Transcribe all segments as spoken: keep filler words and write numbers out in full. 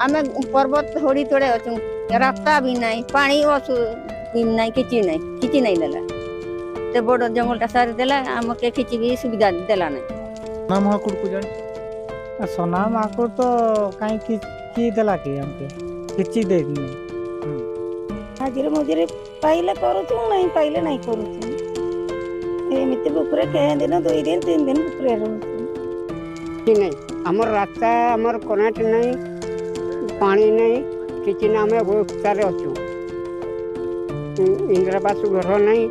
ଆମେ ପର୍ବତ ହୁଡ଼ି ତଳେ ଅଛୁ, ରାସ୍ତା ବି ନାହିଁ, ପାଣି ଅସୁ ବି ନାହିଁ, କିଛି ନାହିଁ, କିଛି ନାହିଁ ଦେଲା। ଏତେ ବଡ଼ ଜଙ୍ଗଲଟା ସାରି ଦେଲା, ଆମକେ କିଛି ବି ସୁବିଧା ଦେଲା ନାହିଁ। ନା ମହାକୁଡ଼କୁ ଯାଏ। ଆଉ ସୋନା ମହାକୁଡ଼ ତ କାହିଁକି, କି ଦେଲା କି ଆମକେ? କିଛି ଦେଇନି। ହୁଁ। ମଝିରେ ମଝିରେ ପାଇଲେ କରୁଛୁ, ନାଇଁ ପାଇଲେ ନାଇଁ କରୁଛୁ। ଏମିତି ବୁକୁରେ କେଁ ଦିନ, ଦୁଇ ଦିନ, ତିନି ଦିନ ବୁକୁରେ ରହୁଛୁ। କିଛି ନାହିଁ, ଆମର ରାସ୍ତା, ଆମର କରେଣ୍ଟ ନାହିଁ, ପାଣି ନାହିଁ, କିଛି ନାହିଁ, ଆମେ ଅବସ୍ଥାରେ ଅଛୁ। ଇନ୍ଦିରାବାସ ଘର ନାହିଁ।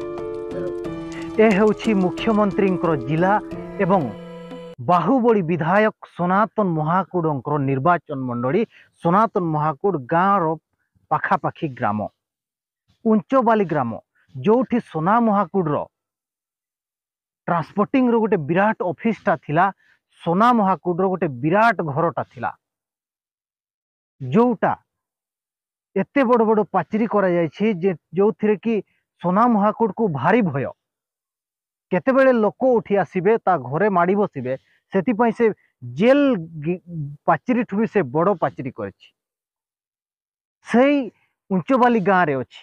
ଏ ହେଉଛି ମୁଖ୍ୟମନ୍ତ୍ରୀଙ୍କର ଜିଲ୍ଲା ଏବଂ ବାହୁବଳୀ ବିଧାୟକ ସନାତନ ମହାକୁଡ଼ଙ୍କର ନିର୍ବାଚନ ମଣ୍ଡଳୀ। ସନାତନ ମହାକୁଡ଼ ଗାଁର ପାଖାପାଖି ଗ୍ରାମ, ଉଞ୍ଚବାଲି ଗ୍ରାମ, ଯୋଉଠି ସୋନା ମହାକୁଡ଼ର ଟ୍ରାନ୍ସପୋର୍ଟିଂର ଗୋଟେ ବିରାଟ ଅଫିସଟା ଥିଲା, ସୋନା ମହାକୁଡ଼ର ଗୋଟେ ବିରାଟ ଘରଟା ଥିଲା, ଯୋଉଟା ଏତେ ବଡ଼ ବଡ଼ ପାଚେରୀ କରାଯାଇଛି ଯେ ଯୋଉଥିରେ କି ସୋନା ମହାକୁଡ଼କୁ ଭାରି ଭୟ। କେତେବେଳେ ଲୋକ ଉଠି ଆସିବେ, ତା ଘରେ ମାଡ଼ି ବସିବେ, ସେଥିପାଇଁ ସେ ଜେଲ ଗି-, ପାଚେରୀଠୁ ବି ସେ ବଡ଼ ପାଚେରୀ କରିଛି। ସେଇ ଉଞ୍ଚବାଲି ଗାଁରେ ଅଛି,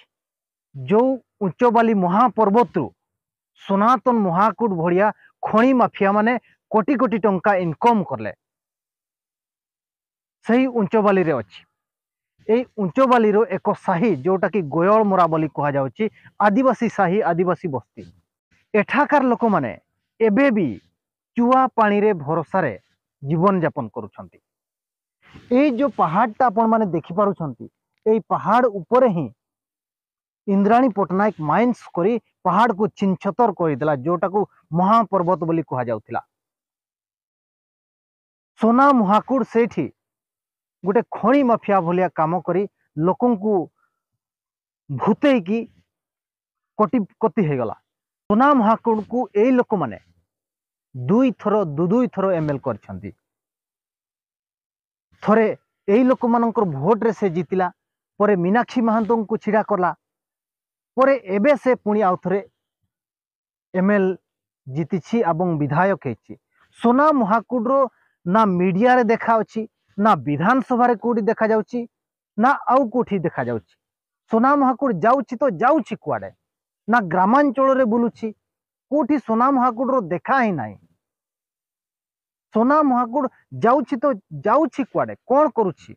ଯୋଉ ଉଞ୍ଚବାଲି ମହାପର୍ବତରୁ ସନାତନ ମହାକୁଡ଼ ଭଳିଆ ଖଣି ମାଫିଆମାନେ କୋଟି କୋଟି ଟଙ୍କା ଇନକମ୍ କଲେ। ସେଇ ଉଞ୍ଚବାଲିରେ ଅଛି। ଏଇ ଉଞ୍ଚବାଲିର ଏକ ସାହି, ଯୋଉଟାକି ଗୋୟଳମରା ବୋଲି କୁହାଯାଉଛି, ଆଦିବାସୀ ସାହି, ଆଦିବାସୀ ବସ୍ତି। ଏଠାକାର ଲୋକମାନେ ଏବେ ବି ଚୁଆ ପାଣିରେ ଭରସାରେ ଜୀବନଯାପନ କରୁଛନ୍ତି। ଏଇ ଯୋଉ ପାହାଡ଼ଟା ଆପଣମାନେ ଦେଖିପାରୁଛନ୍ତି, ଏଇ ପାହାଡ଼ ଉପରେ ହିଁ ଇନ୍ଦ୍ରାଣୀ ପଟ୍ଟନାୟକ ମାଇନ୍ସ କରି ପାହାଡ଼କୁ ଛିନଛତର କରିଦେଲା, ଯୋଉଟାକୁ ମହାପର୍ବତ ବୋଲି କୁହାଯାଉଥିଲା। ସୋନା ମହାକୁଡ଼ ସେଇଠି ଗୋଟେ ଖଣି ମାଫିଆ ଭଳିଆ କାମ କରି ଲୋକଙ୍କୁ ଭୂତେଇକି କୋଟିପତି ହେଇଗଲା। ସୋନା ମହାକୁଡ଼କୁ ଏଇ ଲୋକମାନେ ଦୁଇ ଥର, ଦୁ-, ଦୁଇ ଥର ଏମ୍ଏଲ୍ କରିଛନ୍ତି। ଥରେ ଏଇ ଲୋକମାନଙ୍କର ଭୋଟରେ ସେ ଜିତିଲା, ପରେ ମୀନାକ୍ଷୀ ମହାନ୍ତଙ୍କୁ ଛିଡ଼ା କଲା, ପରେ ଏବେ ସେ ପୁଣି ଆଉ ଥରେ ଏମ୍ଏଲ୍ ଜିତିଛି ଏବଂ ବିଧାୟକ ହେଇଛି। ସୋନା ମହାକୁଡ଼ର ନା ମିଡ଼ିଆରେ ଦେଖା ଅଛି, ନା ବିଧାନସଭାରେ କୋଉଠି ଦେଖାଯାଉଛି, ନା ଆଉ କୋଉଠି ଦେଖାଯାଉଛି। ସୋନା ମହାକୁଡ଼ ଯାଉଛି ତ ଯାଉଛି କୁଆଡ଼େ, ନା ଗ୍ରାମାଞ୍ଚଳରେ ବୁଲୁଛି, କୋଉଠି ସୋନା ମହାକୁଡ଼ର ଦେଖା ହିଁ ନାହିଁ। ସୋନା ମହାକୁଡ଼ ଯାଉଛି ତ ଯାଉଛି କୁଆଡ଼େ, କ'ଣ କରୁଛି?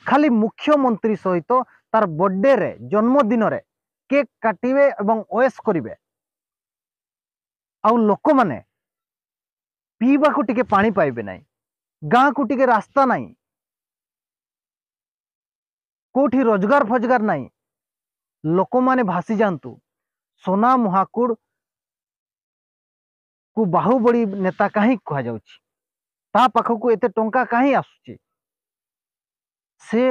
ଖାଲି ମୁଖ୍ୟମନ୍ତ୍ରୀ ସହିତ ତାର ବର୍ଥଡେରେ, ଜନ୍ମଦିନରେ କେକ୍ କାଟିବେ ଏବଂ ୟେସ୍ କରିବେ। ଆଉ ଲୋକମାନେ ପିଇବାକୁ ଟିକେ ପାଣି ପାଇବେ ନାହିଁ, ଗାଁକୁ ଟିକେ ରାସ୍ତା ନାହିଁ, କୋଉଠି ରୋଜଗାର ଫୋଜଗାର ନାହିଁ। ଲୋକମାନେ ଭାସି ଯାଆନ୍ତୁ। ସୋନା ମହାକୁଡ଼କୁ ବାହୁବଳି ନେତା କାହିଁକି କୁହାଯାଉଛି? ତା ପାଖକୁ ଏତେ ଟଙ୍କା କାହିଁ ଆସୁଛି? ସେ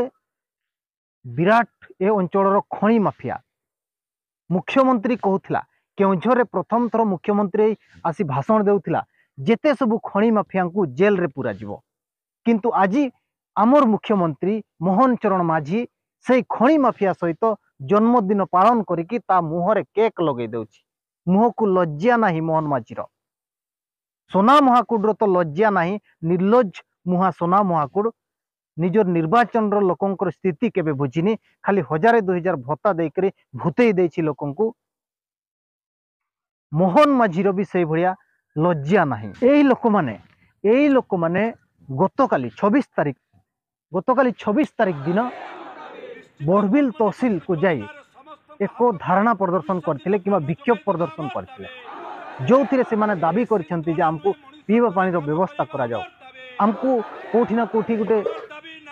ବିରାଟ ଏ ଅଞ୍ଚଳର ଖଣି ମାଫିଆ। ମୁଖ୍ୟମନ୍ତ୍ରୀ କହୁଥିଲା, କେଉଁଝରରେ ପ୍ରଥମ ଥର ମୁଖ୍ୟମନ୍ତ୍ରୀ ଆସି ଭାଷଣ ଦେଉଥିଲା, ଯେତେ ସବୁ ଖଣି ମାଫିଆଙ୍କୁ ଜେଲରେ ପୁରାଯିବ। କିନ୍ତୁ ଆଜି ଆମର ମୁଖ୍ୟମନ୍ତ୍ରୀ ମୋହନ ଚରଣ ମାଝୀ ସେଇ ଖଣି ମାଫିଆ ସହିତ ଜନ୍ମଦିନ ପାଳନ କରିକି ତା ମୁହଁରେ କେକ୍ ଲଗେଇ ଦେଉଛି। ମୁହଁକୁ ଲଜ୍ଜା ନାହିଁ ମୋହନ ମାଝୀର। ସୋନା ମହାକୁଡ଼ର ତ ଲଜ୍ଜା ନାହିଁ। ନିର୍ଲଜ ମୁହାଁ ସୋନା ମହାକୁଡ଼ ନିଜର ନିର୍ବାଚନର ଲୋକଙ୍କର ସ୍ଥିତି କେବେ ବୁଝିନି। ଖାଲି ହଜାରେ ଦୁଇ ହଜାର ଭତ୍ତା ଦେଇକରି ଭୁତେଇ ଦେଇଛି ଲୋକଙ୍କୁ। ମୋହନ ମାଝୀର ବି ସେଇଭଳିଆ ଲଜ୍ଜା ନାହିଁ। ଏଇ ଲୋକମାନେ, ଏଇ ଲୋକମାନେ ଗତକାଲି ଛବିଶ ତାରିଖ, ଗତକାଲି ଛବିଶ ତାରିଖ ଦିନ ବଡ଼ବିଲ ତହସିଲକୁ ଯାଇ ଏକ ଧାରଣା ପ୍ରଦର୍ଶନ କରିଥିଲେ କିମ୍ବା ବିକ୍ଷୋଭ ପ୍ରଦର୍ଶନ କରିଥିଲେ, ଯେଉଁଥିରେ ସେମାନେ ଦାବି କରିଛନ୍ତି ଯେ ଆମକୁ ପିଇବା ପାଣିର ବ୍ୟବସ୍ଥା କରାଯାଉ, ଆମକୁ କୋଉଠି ନା କୋଉଠି ଗୋଟେ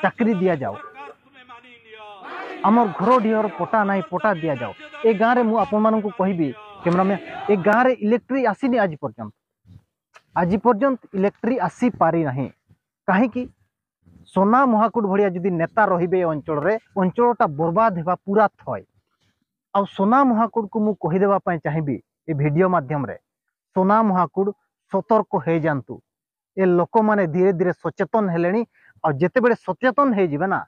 ଚାକିରି ଦିଆଯାଉ, ଆମର ଘର ଢିଅର ପଟା ନାହିଁ, ପଟା ଦିଆଯାଉ। ଏ ଗାଁରେ ମୁଁ ଆପଣମାନଙ୍କୁ କହିବି, କ୍ୟାମେରାମ୍ୟାନ, ଏ ଗାଁରେ ଇଲେକ୍ଟ୍ରି ଆସିନି ଆଜି ପର୍ଯ୍ୟନ୍ତ। ଆଜି ପର୍ଯ୍ୟନ୍ତ ଇଲେକ୍ଟ୍ରି ଆସିପାରି ନାହିଁ। କାହିଁକି? ସୋନା ମହାକୁଡ଼ ଭଳିଆ ଯଦି ନେତା ରହିବେ ଏ ଅଞ୍ଚଳରେ, ଅଞ୍ଚଳଟା ବର୍ବାଦ ହେବା ପୁରା ଥୟ। ଆଉ ସୋନା ମହାକୁଡ଼କୁ ମୁଁ କହିଦେବା ପାଇଁ ଚାହିଁବି ଏ ଭିଡ଼ିଓ ମାଧ୍ୟମରେ, ସୋନା ମହାକୁଡ଼, ସତର୍କ ହେଇଯାଆନ୍ତୁ। ଏ ଲୋକମାନେ ଧୀରେ ଧୀରେ ସଚେତନ ହେଲେଣି। ଆଉ ଯେତେବେଳେ ସଚେତନ ହେଇଯିବେ ନା,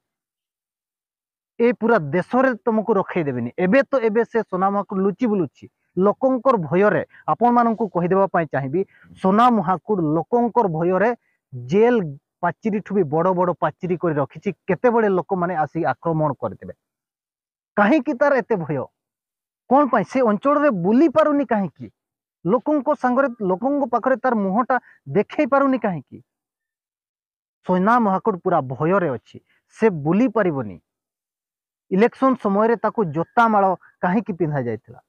ଏ ପୁରା ଦେଶରେ ତମକୁ ରଖେଇ ଦେବେନି। ଏବେ ତ ଏବେ ସେ ସୋନା ମହାକୁଡ଼ ଲୁଚି ବୁଲୁଛି ଲୋକଙ୍କର ଭୟରେ। ଆପଣମାନଙ୍କୁ କହିଦେବା ପାଇଁ ଚାହିଁବି, ସୋନା ମହାକୁଡ଼ ଲୋକଙ୍କର ଭୟରେ ଜେଲ ପାଚେରୀଠୁ ବି ବଡ଼ ବଡ଼ ପାଚେରୀ କରି ରଖିଛି। କେତେବେଳେ ଲୋକମାନେ ଆସି ଆକ୍ରମଣ କରିଦେବେ। କାହିଁକି ତାର ଏତେ ଭୟ? କ'ଣ ପାଇଁ ସେ ଅଞ୍ଚଳରେ ବୁଲି ପାରୁନି? କାହିଁକି ଲୋକଙ୍କ ସାଙ୍ଗରେ, ଲୋକଙ୍କ ପାଖରେ ତାର ମୁହଁଟା ଦେଖେଇ ପାରୁନି? କାହିଁକି ସୋନା ମହାକୁଡ଼ ପୁରା ଭୟରେ ଅଛି, ସେ ବୁଲି ପାରିବନି? ଇଲେକ୍ସନ ସମୟରେ ତାକୁ ଜୋତା ମାଳ କାହିଁକି ପିନ୍ଧା ଯାଇଥିଲା?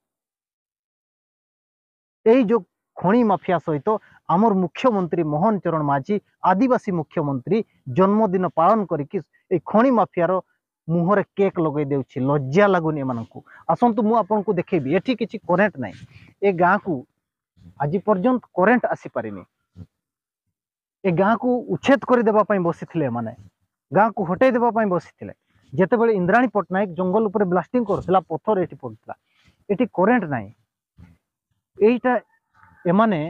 ଏଇ ଯୋଉ ଖଣି ମାଫିଆ ସହିତ ଆମର ମୁଖ୍ୟମନ୍ତ୍ରୀ ମୋହନ ଚରଣ ମାଝୀ, ଆଦିବାସୀ ମୁଖ୍ୟମନ୍ତ୍ରୀ, ଜନ୍ମଦିନ ପାଳନ କରିକି ଏଇ ଖଣି ମାଫିଆର ମୁହଁରେ କେକ୍ ଲଗେଇ ଦେଉଛି। ଲଜ୍ଜା ଲାଗୁନି ଏମାନଙ୍କୁ? ଆସନ୍ତୁ, ମୁଁ ଆପଣଙ୍କୁ ଦେଖେଇବି। ଏଠି କିଛି କରେଣ୍ଟ ନାହିଁ। ଏ ଗାଁକୁ ଆଜି ପର୍ଯ୍ୟନ୍ତ କରେଣ୍ଟ ଆସିପାରିନି। ଏ ଗାଁକୁ ଉଚ୍ଛେଦ କରିଦେବା ପାଇଁ ବସିଥିଲେ ଏମାନେ, ଗାଁକୁ ହଟେଇ ଦେବା ପାଇଁ ବସିଥିଲେ। ଯେତେବେଳେ ଇନ୍ଦ୍ରାଣୀ ପଟ୍ଟନାୟକ ଜଙ୍ଗଲ ଉପରେ ବ୍ଲାଷ୍ଟିଂ କରୁଥିଲା, ପଥର ଏଠି ପଡ଼ୁଥିଲା। ଏଠି କରେଣ୍ଟ ନାହିଁ। ଏଇଟା ଏମାନେ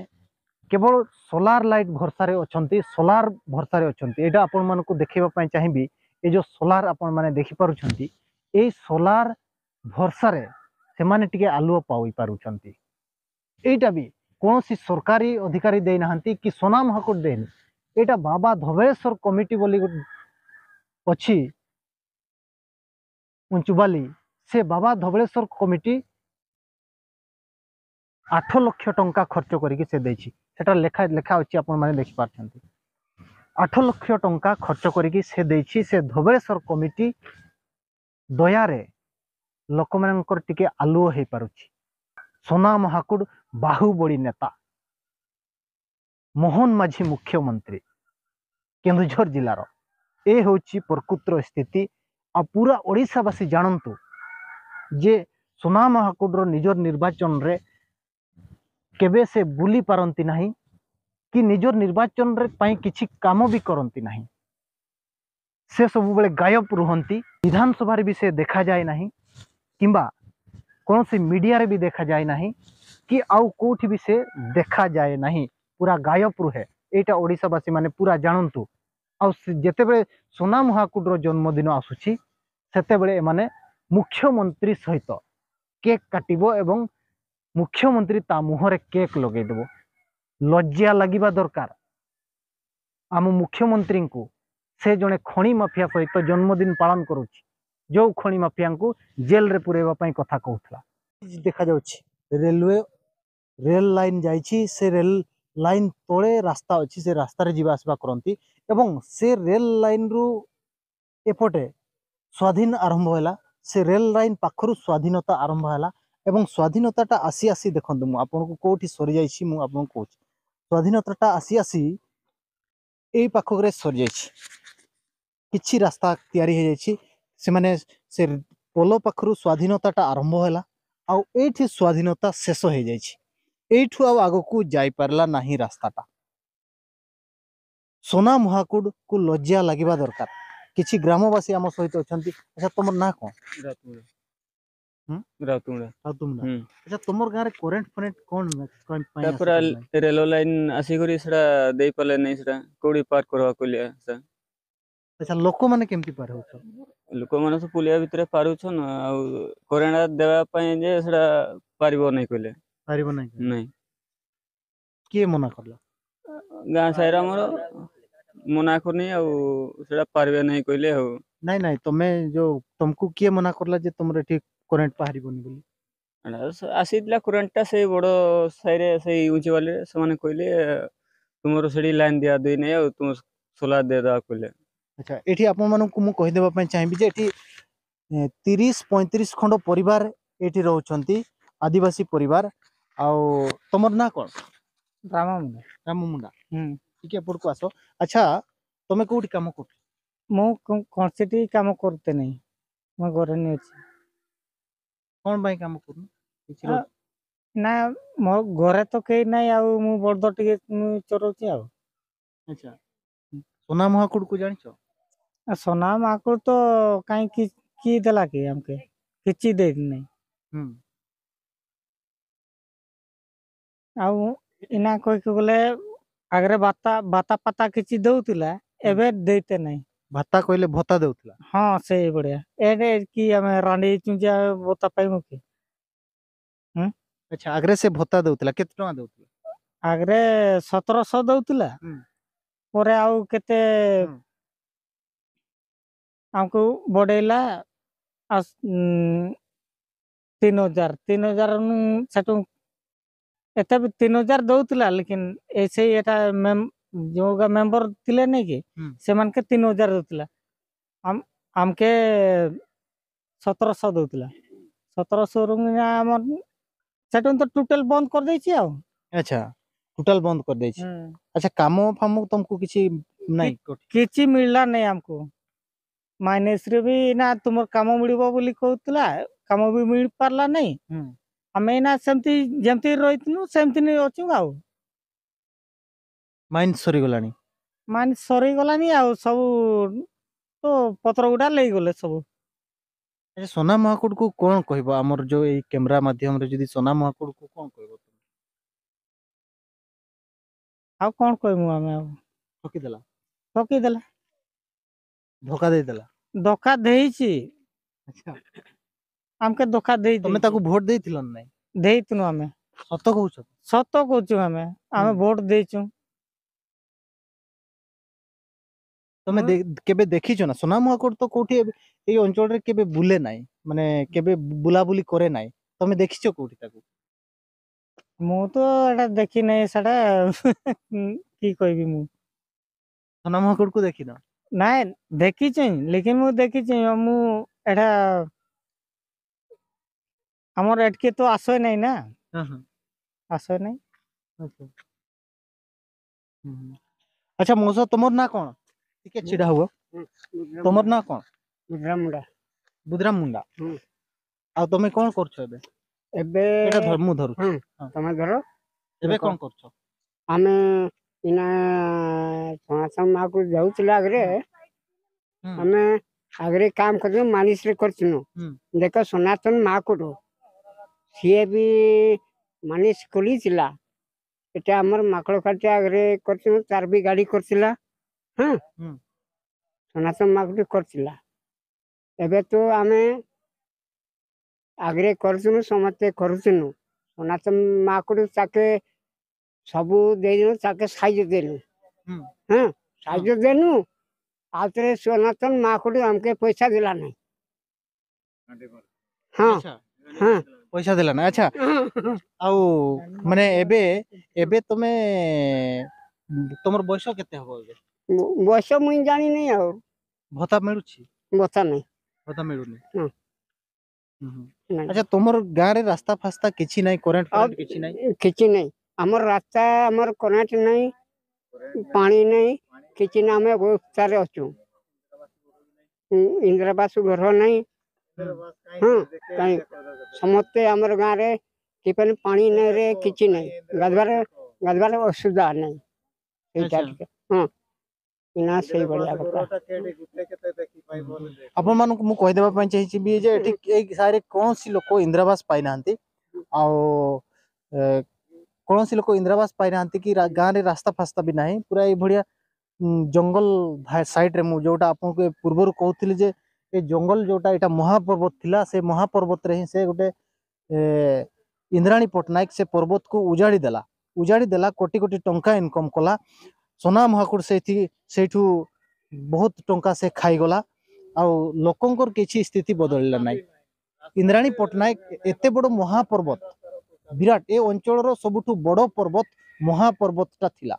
କେବଳ ସୋଲାର ଲାଇଟ୍ ଭରସାରେ ଅଛନ୍ତି, ସୋଲାର ଭରସାରେ ଅଛନ୍ତି। ଏଇଟା ଆପଣମାନଙ୍କୁ ଦେଖେଇବା ପାଇଁ ଚାହିଁବି। ଏ ଯୋଉ ସୋଲାର ଆପଣମାନେ ଦେଖିପାରୁଛନ୍ତି, ଏଇ ସୋଲାର ଭରସାରେ ସେମାନେ ଟିକେ ଆଲୁଅ ପାଇ ପାରୁଛନ୍ତି। ଏଇଟା ବି କୌଣସି ସରକାରୀ ଅଧିକାରୀ ଦେଇନାହାନ୍ତି କି ସୋନା ମହାକୁଡ଼ ଦେଇନି। ଏଇଟା ବାବା ଧବଳେଶ୍ୱର କମିଟି ବୋଲି ଗୋଟେ ଅଛି ଉଞ୍ଚୁବାଲି, ସେ ବାବା ଧବଳେଶ୍ୱର କମିଟି ଆଠ ଲକ୍ଷ ଟଙ୍କା ଖର୍ଚ୍ଚ କରିକି ସେ ଦେଇଛି। ସେଟା ଲେଖା, ଲେଖା ଅଛି, ଆପଣମାନେ ଦେଖିପାରୁଛନ୍ତି। ଆଠ ଲକ୍ଷ ଟଙ୍କା ଖର୍ଚ୍ଚ କରିକି ସେ ଦେଇଛି। ସେ ଧବଳେଶ୍ୱର କମିଟି ଦୟାରେ ଲୋକମାନଙ୍କର ଟିକେ ଆଲୁଅ ହେଇପାରୁଛି। ସୋନା ମହାକୁଡ଼ ବାହୁବଳୀ ନେତା, ମୋହନ ମାଝୀ ମୁଖ୍ୟମନ୍ତ୍ରୀ କେନ୍ଦୁଝର ଜିଲ୍ଲାର। ଏ ହେଉଛି ପ୍ରକୃତର ସ୍ଥିତି। ଆଉ ପୁରା ଓଡ଼ିଶାବାସୀ ଜାଣନ୍ତୁ ଯେ ସୋନା ମହାକୁଡ଼ର ନିଜର ନିର୍ବାଚନରେ କେବେ ସେ ବୁଲି ପାରନ୍ତି ନାହିଁ କି ନିଜର ନିର୍ବାଚନରେ ପାଇଁ କିଛି କାମ ବି କରନ୍ତି ନାହିଁ। ସେ ସବୁବେଳେ ଗାୟବ ରୁହନ୍ତି। ବିଧାନସଭାରେ ବି ସେ ଦେଖାଯାଏ ନାହିଁ କିମ୍ବା କୌଣସି ମିଡ଼ିଆରେ ବି ଦେଖାଯାଏ ନାହିଁ କି ଆଉ କୋଉଠି ବି ସେ ଦେଖାଯାଏ ନାହିଁ। ପୁରା ଗାୟବ ରୁହେ। ଏଇଟା ଓଡ଼ିଶାବାସୀମାନେ ପୁରା ଜାଣନ୍ତୁ। ଆଉ ସେ ଯେତେବେଳେ ସୋନା ମହାକୁଡ଼ର ଜନ୍ମଦିନ ଆସୁଛି, ସେତେବେଳେ ଏମାନେ ମୁଖ୍ୟମନ୍ତ୍ରୀ ସହିତ କେକ୍ କାଟିବ ଏବଂ ମୁଖ୍ୟମନ୍ତ୍ରୀ ତା ମୁହଁରେ କେକ୍ ଲଗେଇଦେବ। ଲଜ୍ଜା ଲାଗିବା ଦରକାର। ଆମ ମୁଖ୍ୟମନ୍ତ୍ରୀଙ୍କୁ ସେ ଜଣେ ଖଣି ମାଫିଆ ସହିତ ଜନ୍ମଦିନ ପାଳନ କରୁଛି। ଯେଉଁ ଖଣି ମାଫିଆଙ୍କୁ ଜେଲରେ ପୁରେଇବା ପାଇଁ କଥା କହୁଥିଲା। ଦେଖାଯାଉଛି ରେଲୱେ, ରେଲ ଲାଇନ ଯାଇଛି, ସେ ରେଲ ଲାଇନ ତଳେ ରାସ୍ତା ଅଛି, ସେ ରାସ୍ତାରେ ଯିବା ଆସିବା କରନ୍ତି ଏବଂ ସେ ରେଲ ଲାଇନରୁ ଏପଟେ ସ୍ୱାଧୀନ ଆରମ୍ଭ ହେଲା। ସେ ରେଲ ଲାଇନ ପାଖରୁ ସ୍ୱାଧୀନତା ଆରମ୍ଭ ହେଲା ଏବଂ ସ୍ୱାଧୀନତାଟା ଆସି ଆସି, ଦେଖନ୍ତୁ, ମୁଁ ଆପଣଙ୍କୁ କୋଉଠି ସରିଯାଇଛି, ମୁଁ ଆପଣଙ୍କୁ କହୁଛି। ସ୍ୱାଧୀନତାଟା ଆସି ଆସି ଏଇ ପାଖରେ ସରିଯାଇଛି। କିଛି ରାସ୍ତା ତିଆରି ହେଇଯାଇଛି। ସେମାନେ ସେ ପୋଲ ପାଖରୁ ସ୍ୱାଧୀନତାଟା ଆରମ୍ଭ ହେଲା, ଆଉ ଏଇଠି ସ୍ୱାଧୀନତା ଶେଷ ହେଇଯାଇଛି। ଏଇଠୁ ଆଉ ଆଗକୁ ଯାଇପାରିଲା ନାହିଁ ରାସ୍ତାଟା। ସୋନା ମହାକୁଡ଼କୁ ଲଜ୍ଜା ଲାଗିବା ଦରକାର। କିଛି ଗ୍ରାମବାସୀ ଆମ ସହିତ ଅଛନ୍ତି। ଆଚ୍ଛା, ତମର ନାଁ କ'ଣ? ରାଉତମୁଣ୍ଡା। ହୁଁ? ରାଉତମୁଣ୍ଡା। ରାଉତମୁଣ୍ଡା। ହୁଁ। ଆଚ୍ଛା, ତମର ଗାଁରେ କରେଣ୍ଟ ଫରେଣ୍ଟ କ'ଣ କଣ ପାଇଁ ତାପରେ ଆସିପାରୁନାହିଁ? ରେଳ ଲାଇନ ଆସିକରି ସେଟା ଦେଇପାରିଲେ ନାହିଁ, ସେଟା କୋଉଠି ପାର କରିବା କହିଲେ ସେଟା। ଆଚ୍ଛା, ଲୋକମାନେ କେମିତି ପାର ହଉଛ? ଲୋକମାନେ ତ ପୁଲିଆ ଭିତରେ ପାରୁଛନ୍, ଆଉ କରେଣ୍ଟ ଦେବା ପାଇଁ ଯେ ସେଟା ପାରିବ ନାହିଁ କହିଲେ। ପାରିବ ନାହିଁ। ନାଇଁ। କିଏ ମନା କଲା? ଗାଁ ସାହିରେ ଆମର ମନା କରୁନି, ଆଉ ସେଟା ପାରିବେ ନାହିଁ କହିଲେ ଆଉ। ନାଇଁ, ନାଇଁ, ତମେ ଯୋଉ, ତମକୁ କିଏ ମନା କଲା ଯେ ତମର ଏଠି କରେଣ୍ଟ ବାହାରିବନି ବୋଲି? ଏଟା ସ-, ଆସିଥିଲା କରେଣ୍ଟଟା ସେଇ ବଡ଼ ସାହିରେ, ସେଇ ଉଞ୍ଚି ବାଲିରେ। ସେମାନେ କହିଲେ, "ତୁମର ସେଠି ଲାଇନ ଦିଆ ଦୁଇ ନାହିଁ, ଆଉ ତୁମ ସୋଲାର ଦେଇଦେବା," କହିଲେ। ଆଚ୍ଛା, ଏଠି ଆପଣମାନଙ୍କୁ ମୁଁ କହିଦେବା ପାଇଁ ଚାହିଁବି ଯେ ଏଠି, ଏ, ତିରିଶ ପଇଁତିରିଶ ଖଣ୍ଡ ପରିବାର ଏଠି ରହୁଛନ୍ତି, ଆଦିବାସୀ ପରିବାର। ଆଉ ତମର ନାଁ କ'ଣ? ରାମ ମୁଣ୍ଡା। ରାମ ମୁଣ୍ଡା। ହୁଁ। ଟିକେ ଏପଟକୁ ଆସ। ଆଚ୍ଛା, ତମେ କୋଉଠି କାମ କରୁଛ? ମୁଁ କ-, କୌଣସିଠି କାମ କରୁତେ ନାହିଁ, ମୁଁ ଘରେ ହିଁ ଅଛି। କ'ଣ ପାଇଁ କାମ କରୁନ? କିଛି ଆ, ରୋଜ- ନା, ମୋ ଘରେ ତ କେହି ନାହିଁ, ଆଉ ମୁଁ ବଳଦ ଟିକେ ମୁଁ ଚରଉଛି ଆଉ। ଆଚ୍ଛା, ସୋନା ମହାକୁଡ଼କୁ ଜାଣିଛ? ଆ, ସୋନା ମହାକୁଡ଼ ତ କାହିଁକି, କିଏ ଦେଲା କି ଆମକେ? କିଛି ଦେଇନି। ହୁଁ। ଆଉ ଇନା କହିକି ଗଲେ, ଆଗରେ ବାତା, ବାତା ପାତା କିଛି ଦଉଥିଲା, ହୁଁ। ଏବେ ଦେଇତେ ନାହିଁ। ଭାତା କହିଲେ ଭତ୍ତା ଦଉଥିଲା? ହଁ, ସେଇଭଳିଆ। ଏରେ କି ଆମେ ରାଣ୍ଡି ଚୁଞ୍ଚିଆ ଭତ୍ତା ପାଇବୁ କି? ହୁଁ? ଆଚ୍ଛା, ଆଗରେ ସେ ଭତ୍ତା ଦଉଥିଲା, କେତେ ଟଙ୍କା ଦଉଥିଲା? ଆଗରେ ସତରଶହ ଦଉଥିଲା। ହୁଁ। ପରେ ଆଉ କେତେ ହୁଁ। ଆମକୁ ବଢ଼େଇଲା ଆସ-, ଉଁ, ତିନି ହଜାର, ତିନି ହଜାର ନୁ ସେଠୁ ଏତେ ବି ତିନି ହଜାର ଦଉଥିଲା, ଲେକିନ ଏ ସେଇ ଏଟା ମେମ୍-, ଯୋଉଗା ମେମ୍ବର ଥିଲେ ନାଇଁ କି, ହୁଁ। ସେମାନକେ ତିନି ହଜାର ଦଉଥିଲା। ଆମ୍-, ଆମକେ ସତରଶହ ଦଉଥିଲା। ସତରଶହ ରୁ ହିଁ ଆମର ସେଠୁ ତ ଟୋଟାଲ ବନ୍ଦ କରିଦେଇଛି ଆଉ। ଆଚ୍ଛା, ଟୋଟାଲ ବନ୍ଦ କରିଦେଇଛି। ହୁଁ। ଆଚ୍ଛା, କାମ ଫାମ ତମକୁ କିଛି ନାଇଁ? କି-, କିଛି ମିଳିଲା ନାଇଁ ଆମକୁ। ମାଇନିସରେ ବି ନା ତୁମର କାମ ମିଳିବ ବୋଲି କହୁଥିଲା, କାମ ବି ମିଳି ପାରିଲା ନାଇଁ। ହୁଁ। ଆମେ ଏଇନା ସେମିତି ଯେମିତି ରହିଥିଲୁ ସେମିତି ହିଁ ଅଛୁ ଆଉ। ମାଇନିସ ସରିଗଲାଣି? ମାଇନିସ ସରିଗଲାଣି ଆଉ, ସବୁ ତ ପତ୍ର ଗୁଡ଼ା ନେଇଗଲେ ସବୁ। ଆଚ୍ଛା, ସୋନା ମହାକୁଡ଼କୁ କ'ଣ କହିବ? ଆମର ଯୋଉ ଏଇ କ୍ୟାମେରା ମାଧ୍ୟମରେ ଯଦି ସୋନା ମହାକୁଡ଼କୁ କ'ଣ କହିବ? ଆଉ କ'ଣ କହିବୁ ଆମେ ଆଉ? ଠକିଦେଲା। ଠକିଦେଲା। ଧୋକା ଦେଇଦେଲା। ଧୋକା ଦେଇଛି। ଆଚ୍ଛା। ଆମକେ ଧୋକା ଦେଇ ତମେ ଦେଇଛି। ତାକୁ ଭୋଟ ଦେଇଥିଲ ନା ନାଇଁ? ଦେଇଥିଲୁ ଆମେ। ସତ କହୁଛ? ସତ କହୁଛୁ ଆମେ। ଆମେ ହୁଁ। ଭୋଟ ଦେଇଛୁ। ତମେ ହୁଁ। ଦେ-, କେବେ ଦେଖିଛ ନା? ସୋନା ମହାକୁଡ଼ ତ କୋଉଠି ଏବେ ଏଇ ଅଞ୍ଚଳରେ କେବେ ବୁଲେ ନାହିଁ, ମାନେ କେବେ ବୁଲାବୁଲି କରେ ନାହିଁ। ତମେ ଦେଖିଛ କୋଉଠି ତାକୁ? ମୁଁ ତ ଏଇଟା ଦେଖି ନାହିଁ ସେଟା। କି କହିବି ମୁଁ? ସୋନା ମହାକୁଡ଼କୁ ଦେଖିନ? ନାଇଁ, ଦେଖିଛି, ଲେକିନ ମୁଁ ଦେଖିଛି, ମୁଁ ଏଇଟା ଆମର ଏଠିକେ ତ ଆସେ ନାହିଁ ନା। ହଁ, ହଁ। ଆସେ ନାହିଁ। ଆଚ୍ଛା। ହୁଁ, ହୁଁ। ଆଚ୍ଛା, ମଉସା, ତମର ନାଁ କ'ଣ? ଟିକେ ଛିଡ଼ା ହୁଅ। ହୁଁ, ବୁଧରାମ ତମର ମୁଣ୍ଡା। ନାଁ କ'ଣ? ବୁଧରାମ ମୁଣ୍ଡା। ବୁଧରାମ ମୁଣ୍ଡା। ହୁଁ। ଆଉ ତମେ କ'ଣ କରୁଛ ଏବେ? ଏବେ ଏଇଟା ଧର, ମୁଁ ଧରୁଛି। ହୁଁ, ହଁ। ତମେ ଧର। ଏବେ ଦେଖ। କ'ଣ କରୁଛ? ଆମେ ଇନା ସନାତନ ମହାକୁଡ଼ ଯାଉଥିଲା ଆଗରେ, ହୁଁ। ଆମେ ଆଗରେ କାମ କରିଥିଲୁ, ମାଲିସରେ କରିଥିଲୁ। ହୁଁ। ଦେଖ, ସନାତନ ମହାକୁଡ଼, ସିଏ ବି ମାଲିସ ଖୋଲିଥିଲା। ଏଟା ଆମର ମାକଡ଼କାଟି ଆଗରେ କରିଥିଲୁ, ତାର ବି ଗାଡ଼ି କରିଥିଲା। ହଁ। ହୁଁ। ସନାତନ ମହାକୁଡ଼ କରିଥିଲା। ଏବେ ତ ଆମେ ଆଗରେ କରୁଥିଲୁ, ସମସ୍ତେ କରୁଥିଲୁ। ସନାତନ ମହାକୁଡ଼ ତାକେ ସବୁ ଦେଇଦେଲୁ, ତାକେ ସାଇଜ ଦେଲୁ। ହୁଁ। ହଁ, ସାହାଯ୍ୟ ଦେନୁ। ଆଉ ଥରେ ସନାତନ ମହାକୁଡ଼ି ଆମକେ ପଇସା ଦେଲା ନାହିଁ। ହଁ। ଆଚ୍ଛା। ହଁ। ପଇସା ଦେଲା ନାହିଁ। ଆଚ୍ଛା। ଆଉ ମାନେ ଏବେ, ଏବେ ତମେ, ତମର ବୟସ କେତେ ହବ ଏବେ? ବ- ବୟସ ମୁଇଁ ଜାଣିନି ଆଉ। ଭତ୍ତା ମିଳୁଛି? ଭତ୍ତା ନାହିଁ। ଭତ୍ତା ମିଳୁନି? ହଁ। ହୁଁ, ହୁଁ। ନାଇଁ। ଆଚ୍ଛା, ତମର ଗାଁରେ ରାସ୍ତା ଫାସ୍ତା କିଛି ନାହିଁ, କରେଣ୍ଟ ଆଉ ଫରେଣ୍ଟ କିଛି ନାହିଁ? କିଛି ନାହିଁ। ଆମର ରାସ୍ତା, ଆମର କରେଣ୍ଟ ନାହିଁ, ପାଣି ନାହିଁ, କିଛି ନାହିଁ। ଆମେ ଅବସ୍ଥାରେ ଅଛୁ। ଇନ୍ଦିରାବାସ ଘର ନାହିଁ। ହଁ, କାହିଁ ସମସ୍ତେ ଆମର ଗାଁରେ କିପରି ପାଣି ନାଇଁରେ, କିଛି ନାହିଁ। ଗାଧବାର, ଗାଧବାର ଅସୁବିଧା ନାହିଁ। ସେଇଟା ଆଚ୍ଛା। ଟିକେ, ହଁ। ନା, ସେଇଭଳିଆ କଥା। ଆପଣମାନଙ୍କୁ ମୁଁ କହିଦେବା ପାଇଁ ଚାହିଁଛି ବି ଯେ ଏଠି ଏଇ ସାହିରେ କୌଣସି ଲୋକ ଇନ୍ଦିରାବାସ ପାଇନାହାନ୍ତି। ଆଉ, ଏ, କୌଣସି ଲୋକ ଇନ୍ଦିରାବାସ ପାଇନାହାନ୍ତି କି ରା-, ଗାଁରେ ରାସ୍ତା ଫାସ୍ତା ବି ନାହିଁ। ପୁରା ଏଇଭଳିଆ, ଉଁ, ଜଙ୍ଗଲ ଧା-, ସାଇଡରେ, ମୁଁ ଯୋଉଟା ଆପଣଙ୍କୁ ଏ ପୂର୍ବରୁ କହୁଥିଲି ଯେ ଏ ଜଙ୍ଗଲ ଯୋଉଟା, ଏଇଟା ମହାପର୍ବତ ଥିଲା। ସେ ମହାପର୍ବତରେ ହିଁ ସେ ଗୋଟେ, ଏ, ଇନ୍ଦ୍ରାଣୀ ପଟ୍ଟନାୟକ ସେ ପର୍ବତକୁ ଉଜାଡ଼ି ଦେଲା। ଉଜାଡ଼ି ଦେଲା, କୋଟି କୋଟି ଟଙ୍କା ଇନକମ୍ କଲା। ସନା ମହାକୁଡ଼ ସେଇଠି, ସେଇଠୁ ବହୁତ ଟଙ୍କା ସେ ଖାଇଗଲା। ଆଉ ଲୋକଙ୍କର କିଛି ସ୍ଥିତି ବଦଳିଲା ନାହିଁ। ଇନ୍ଦ୍ରାଣୀ ପଟ୍ଟନାୟକ ଏତେ ବଡ଼ ମହାପର୍ବତ, ବିରାଟ, ଏ ଅଞ୍ଚଳର ସବୁଠୁ ବଡ଼ ପର୍ବତ, ମହାପର୍ବତଟା ଥିଲା।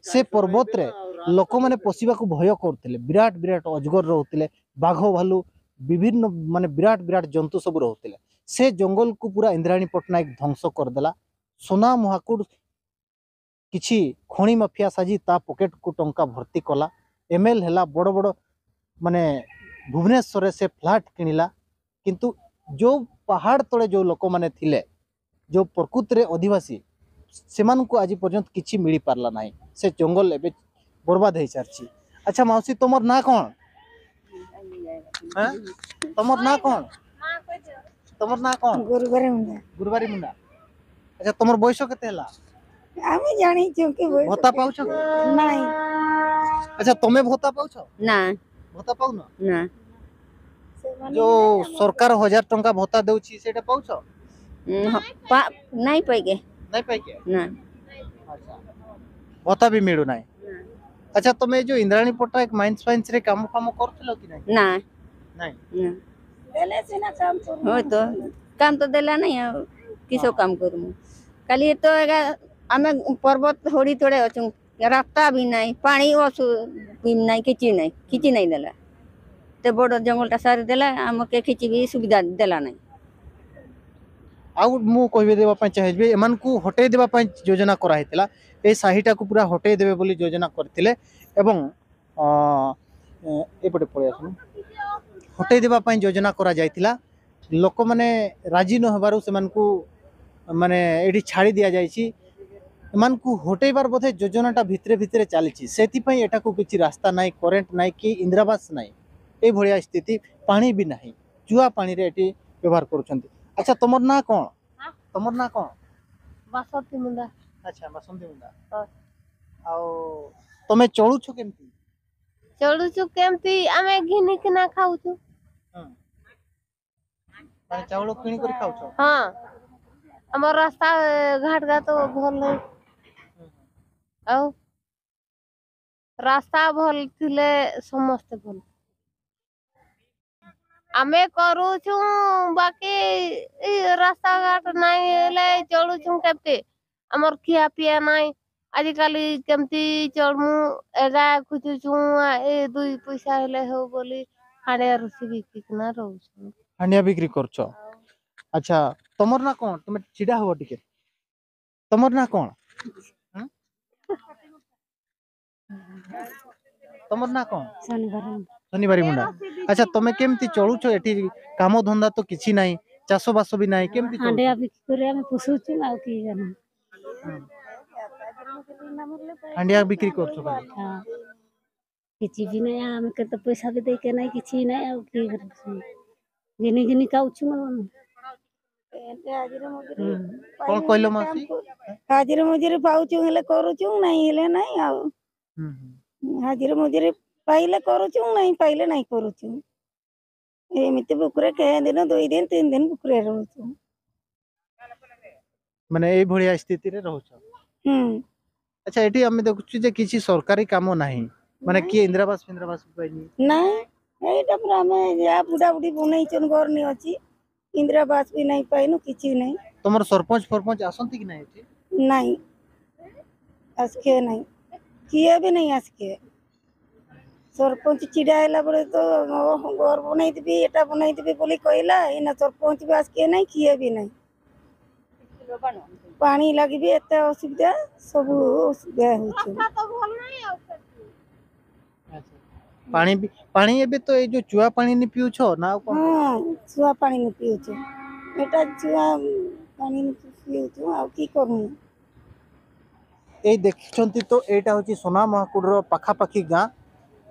ସେ ପର୍ବତରେ ଲୋକମାନେ ପଶିବାକୁ ଭୟ କରୁଥିଲେ। ବିରାଟ ବିରାଟ ଅଜଗର ରହୁଥିଲେ, ବାଘ, ଭାଲୁ, ବିଭିନ୍ନ, ମାନେ, ବିରାଟ ବିରାଟ ଜନ୍ତୁ ସବୁ ରହୁଥିଲେ। ସେ ଜଙ୍ଗଲକୁ ପୁରା ଇନ୍ଦ୍ରାଣୀ ପଟ୍ଟନାୟକ ଧ୍ୱଂସ କରିଦେଲା। ସନା ମହାକୁଡ଼ କିଛି ଖଣି ମାଫିଆ ସାଜି ତା ପକେଟକୁ ଟଙ୍କା ଭର୍ତ୍ତି କଲା। ଏମଏଲ ହେଲା, ବଡ଼ ବଡ଼, ମାନେ, ଭୁବନେଶ୍ୱରରେ ସେ ଫ୍ଲାଟ୍ କିଣିଲା। କିନ୍ତୁ ଯୋଉ ପାହାଡ଼ ତଳେ ଯୋଉ ଲୋକମାନେ ଥିଲେ, ଯୋଉ ପ୍ରକୃତରେ ଅଧିବାସୀ, ସେମାନଙ୍କୁ ଆଜି ପର୍ଯ୍ୟନ୍ତ କିଛି ମିଳିପାରିଲା ନାହିଁ। ସେ ଜଙ୍ଗଲ ଏବେ ବର୍ବାଦ ହେଇସାରିଛି। ଆଚ୍ଛା ମାଉସୀ, ତମର ନାଁ କ'ଣ? ଆଁ? ତମର ନାଁ କ'ଣ? ତମର ନାଁ କ'ଣ? ଗୁରୁବାରୀ ମୁଣ୍ଡା। ଗୁରୁବାରୀ ମୁଣ୍ଡା। ଆଚ୍ଛା, ତମର ବୟସ କେତେ ହେଲା? ଆମେ ଜାଣିଛୁ କି ବୟସ? ଭତ୍ତା ପାଉଛ? ନାଇଁ। ଆଚ୍ଛା, ତମେ ଭତ୍ତା ପାଉଛ? ନା। ଭତ୍ତା ପାଉନ? ନା। ଯୋଉ ସରକାର ହଜାର ଟଙ୍କା ଭତ୍ତା ଦଉଛି, ସେଇଟା ପାଉଛ? ଉଁ, ହଁ, ପା-, ନାଇଁ ପାଇକେ। ନାଇଁ ପାଇକେ? ନା। ଆଚ୍ଛା। ଭତ୍ତା ବି ମିଳୁନାହିଁ। ଆଚ୍ଛା, ତମେ ଏଇ ଯୋଉ ଇନ୍ଦ୍ରାଣୀ ପଟ୍ଟନାୟକ ମାଇନ୍ସ ଫାଇନ୍ସ ରେ କାମ ଫାମ କରୁଥିଲ କି ନାହିଁ? ନା। ନାଇଁ। ନା। ହଉ ତ, କାମ ତ ଦେଲା ନାହିଁ ଆଉ, କିସ କାମ କରିମୁ? କାଲି ତ ଏଗା ଆମେ ପର୍ବତ ହଡ଼ି ତଳେ ଅଛୁ, ରାସ୍ତା ବି ନାହିଁ, ପାଣି ଅସୁ ବି ନାହିଁ, କିଛି ନାହିଁ, କିଛି ନାହିଁ ଦେଲା। ଏତେ ବଡ଼ ଜଙ୍ଗଲଟା ସାରି ଦେଲା, ଆମକେ କିଛି ବି ସୁବିଧା ଦେଲା ନାହିଁ। ଆଉ ମୁଁ କହିବେ ଦେବା ପାଇଁ ଚାହିଁବି, ଏମାନଙ୍କୁ ହଟେଇ ଦେବା ପାଇଁ ଯୋଜନା କରାହେଇଥିଲା, ଏ ସାହିଟାକୁ ପୁରା ହଟେଇ ଦେବେ ବୋଲି ଯୋଜନା କରିଥିଲେ ଏବଂ ଅ, ଏ- ଏପଟେ ପଳେଇ ଆସନ୍ତୁ। ହଟେଇ ଦେବା ପାଇଁ ଯୋଜନା କରାଯାଇଥିଲା। ଲୋକମାନେ ରାଜି ନ ହେବାରୁ ସେମାନଙ୍କୁ ମାନେ ଏଠି ଛାଡ଼ି ଦିଆଯାଇଛି। ଏମାନଙ୍କୁ ହଟେଇବାର ବୋଧେ ଯୋଜନାଟା ଭିତରେ ଭିତରେ ଚାଲିଛି, ସେଥିପାଇଁ ଏଠାକୁ କିଛି ରାସ୍ତା ନାହିଁ, କରେଣ୍ଟ ନାହିଁ କି ଇନ୍ଦିରାବାସ ନାହିଁ। ଏଇଭଳିଆ ସ୍ଥିତି, ପାଣି ବି ନାହିଁ, ଚୁଆ ପାଣିରେ ଏଠି ବ୍ୟବହାର କରୁଛନ୍ତି। ଆଚ୍ଛା, ତମର ନାଁ କ'ଣ? ତମର ନାଁ କ'ଣ? ବାସନ୍ତୀ ମୁଣ୍ଡା। ଆଚ୍ଛା, ବାସନ୍ତୀ ମୁଣ୍ଡା। ହଁ। ଆଉ ତମେ ଚଳୁଛ କେମିତି? ଚଳୁଛୁ କେମିତି? ଆମେ ଘିନିକିନା ଖାଉଛୁ। ମାନେ ଚାଉଳ କିଣିକରି ଖାଉଛ? ହଁ, ଆମ ରାସ୍ତା ଘାଟ ଗା ତ ଭଲ ନାହିଁ। ଆଉ ରାସ୍ତା ଭଲ ଥିଲେ ସମସ୍ତେ ଭଲ। ଆମେ କରୁଛୁ, ବାକି ଏଇ ରାସ୍ତା ଘାଟ ନାହିଁ ହେଲେ ଚଳୁଛୁ କେମିତି? ଆମର ଖିଆ ପିଆ ନାହିଁ। ଆଜିକାଲି କେମିତି ଚଳମୁ? ଏଗା ଖୋଜୁଛୁ, ଏ ଦୁଇ ପଇସା ହେଲେ ହଉ ବୋଲି ହାଣିଆ ରୁଷି ବିକିକିନା ରହୁଛୁ। ହାଣ୍ଡିଆ ବିକ୍ରି କରୁଛ? ଆଚ୍ଛା, ତମର ନାଁ କ'ଣ? ତମେ ଛିଡ଼ା ହୁଅ ଟିକେ। ତମର ନାଁ କ'ଣ? ଆଁ? ତମର ନାଁ କ'ଣ? ଶନିବାର। ଆଚ୍ଛା, ତମେ କେମିତି ଚଳୁଛ ଏଠି? କାମ ଧନ୍ଦା ତ କିଛି ନାହିଁ, ଚାଷବାସ ବି ନାହିଁ, କେମିତି ଚଳୁଛ? ହାଣ୍ଡିଆ ବିକ୍ରି କରି ଆମେ ପୋଷଉଛୁ, ଆଉ କି ଜାଣୁ? ହାଣ୍ଡିଆ ବିକ୍ରି କରୁଛ ଭାଇ? ହଁ। କିଛି ବି ନାହିଁ, ଆମେ କେତେ ପଇସା ବି ଦେଇକେ ନାହିଁ, କିଛି ନାହିଁ, ଆଉ କି କରିବୁ? ଘିନି ଘିନି ଖାଉଛୁ ଆଉ ଆମେ। କ'ଣ କହିଲ ମାଉସୀ? ହାଜିର ମଜୁରୀ ପାଉଛୁ ହେଲେ କରୁଛୁ, ନାହିଁ ହେଲେ ନାହିଁ ଆଉ। ହୁଁ, ହୁଁ। ହାଜିର ମଜୁରୀ ପାଇଲେ କରୁଛୁ, ନାହିଁ ପାଇଲେ ନାହିଁ କରୁଛୁ। ଏମିତି ବୁକୁରେ କେଁ ଦିନ, ଦୁଇ ଦିନ, ତିନି ଦିନ ବୁକୁରେ ରହୁଛୁ। ମାନେ ଏଇଭଳିଆ ସ୍ଥିତିରେ ରହୁଛ? ହୁଁ। ଆଚ୍ଛା, ଏଠି ଆମେ ଦେଖୁଛୁ ଯେ କିଛି ସରକାରୀ କାମ ନାହିଁ, ମାନେ ନାଇଁ। କିଏ ଇନ୍ଦିରାବାସ ଫିନ୍ଦିରାବାସ ବି ପାଇନି? ନାଇଁ, ଏଇଟା ପୁରା ଆମେ ଯାହା ବୁଢ଼ାବୁଢ଼ୀ ବନେଇଛନ୍ ଘର ନି ଅଛି, ଇନ୍ଦିରାବାସ ବି ନାଇଁ ପାଇନୁ, କିଛି ନାଇଁ। ତମର ସରପଞ୍ଚ ଫରପଞ୍ଚ ଆସନ୍ତି କି ନାଇଁ ଏଠି? ନାଇଁ, ଆସକେ ନାଇଁ, କିଏ ବି ନାଇଁ ଆସକେ। ସରପଞ୍ଚ ଛିଡ଼ା ହେଲା ବେଳେ ତ, "ଓ, ଘର ବନେଇଦେବି, ଏଟା ବନେଇଦେବି" ବୋଲି କହିଲା। ଏଇନା ସରପଞ୍ଚ ବି ଆସକେ ନାଇଁ, କିଏ ବି ନାଇଁ। ପାଣି ଲାଗି ବି ଏତେ ଅସୁବିଧା, ସବୁ ଅସୁବିଧା ହଉଛି। ପାଣି ବି, ପାଣି ଏବେ ତ ଏଇ ଯୋଉ ଚୁଆ ପାଣି ନି ପିଉଛ ନା ଆଉ କଣ? ହଁ, ଚୁଆ ପାଣି ନି ପିଉଛୁ। ଏଟା ଚୁଆ ପାଣି ନି ପିଉଛୁ, ଆଉ କି କରୁନୁ? ଏଇ ଦେଖିଛନ୍ତି ତ, ଏଇଟା ହଉଛି ସୁନା ମହାକୁଡ଼ର ପାଖାପାଖି ଗାଁ।